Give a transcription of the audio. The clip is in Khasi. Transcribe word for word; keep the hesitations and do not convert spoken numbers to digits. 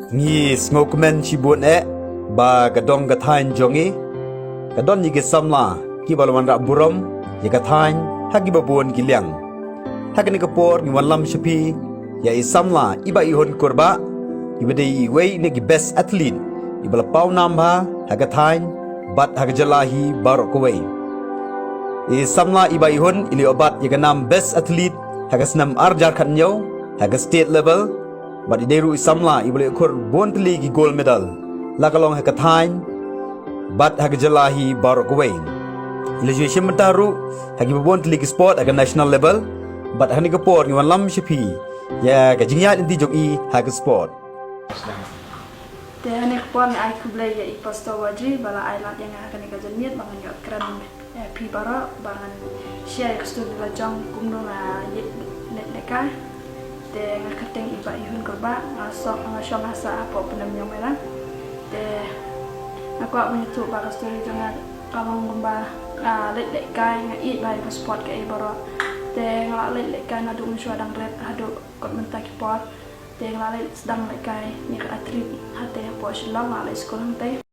Ngi sngewkmen shibun eh ba ka dong ka thaiñ jong ngi ka don ïa ki samla kiba la wanrah burom ïa ka thaiñ ha kiba bun ki liang. Ha kane ka por ngi wanlam sha phi ïa i samla i Bah Ihun Kurbah, iba dei iwei na ki best athlete iba la paw nam bha ha ka thaiñ bad ha ka jylla hi baroh kawei. I samla i Bah Ihun i la ïoh bat ïa ka nam best athlete ha ka snem ar hajar khathynñiew ha ka state level, bad i dei ruh i samla iba la ïoh khur bun tylli ki gold medal, la ka long ha ka thaiñ bad ha ka jylla hi baroh kawei. I la ju shim bynta ruh ha kiba bun tylli ki sport ha ka national level, bad ha kane ka por ngi wanlam sha phi ïa ka jingïaid lynti jong i ha ka sport. Te ha kane ka por ngi ai khublei ïa i Pastor Wajri ba la ai lad ïa nga ha kane ka janmiet ba ngan ïoh kren ïa phi baroh, ba ngan share ïa ka story la jong kumno nga ïeit leit lehkai. Te nga kyrteng i Bah Ihun Kurbah, nga shong, nga shong ha sah hapoh Pyndem Jong Mairang. Te nga kwah ban ïathuh ba ka story jong nga ka long kumba nga leit lehkai, nga ïeit bha ïa ka sport kaei baroh. Te nga la leit lehkai naduh mynshuwa dang rit haduh kot mynta ki por. Te nga la leit sdang lehkai, nga ka athlete hatei hapoh Shillong, nga la leit skul hangtei.